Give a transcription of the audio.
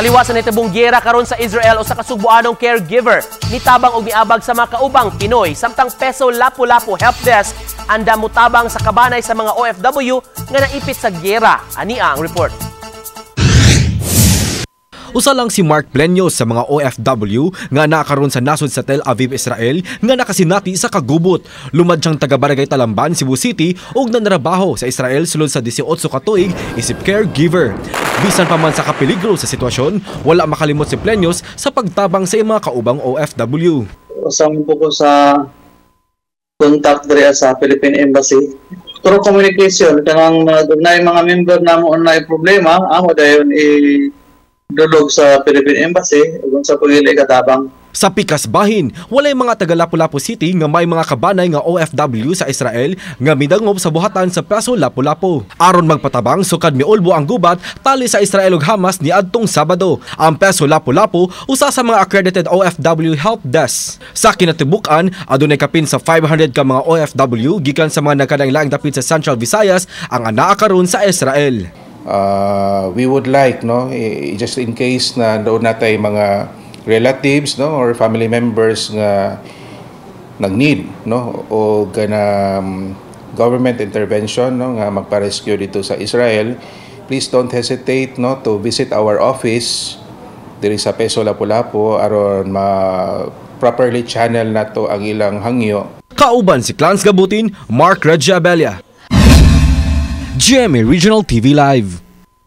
Taliwas sa nitibong giyera karon sa Israel, usa ka Sugboanong caregiver nitabang og miabag sa mga kaubang Pinoy, samtang Peso Lapu-Lapu Help Desk andam mutabang sa kabanay sa mga OFW nga naipit sa giyera. Ania ang report. Usa lang si Mark Plenio sa mga OFW nga nakaroon sa nasod sa Tel Aviv, Israel nga nakasinati sa kagubot. Lumad siyang taga Barangay Talamban, Cebu City ug nanrabaho sa Israel sulod sa 18 ka tuig isip caregiver. Bisan pa man sa kapeligro sa sitwasyon, wala makalimot si Plenios sa pagtabang sa iyang mga kaubang OFW. Usa man po ko sa contact diri sa Philippine Embassy. Through communication, kanang mga dunay mga member namo na problema, amo dayon i dulog sa Philippine Embassy ug sa pagili katabang. Sa pikas bahin, walay mga taga Lapu-Lapu City nga may mga kabanay nga OFW sa Israel nga midangop sa buhatan sa Peso Lapu-Lapu. Aron magpatabang sukad miulbo ang gubat tali sa Israel ug Hamas niadtong Sabado. Ang Peso Lapu-Lapu usa sa mga accredited OFW help desk. Sa kinatibuk-an, adunay kapin sa 500 ka mga OFW gikan sa mga nagkadaing dapit sa Central Visayas ang anaa karon sa Israel. We would like, no, just in case na doon natay mga relatives, no, or family members nga nag-need, no, o gana government intervention, no, nga magpa-rescue dito sa Israel, please don't hesitate, no, to visit our office diri sa Peso Lapu-Lapu aron ma properly channel nato ang ilang hangyo. Kauban si Clans Gabutin, Mark Regia Abella. GMA Regional TV Live.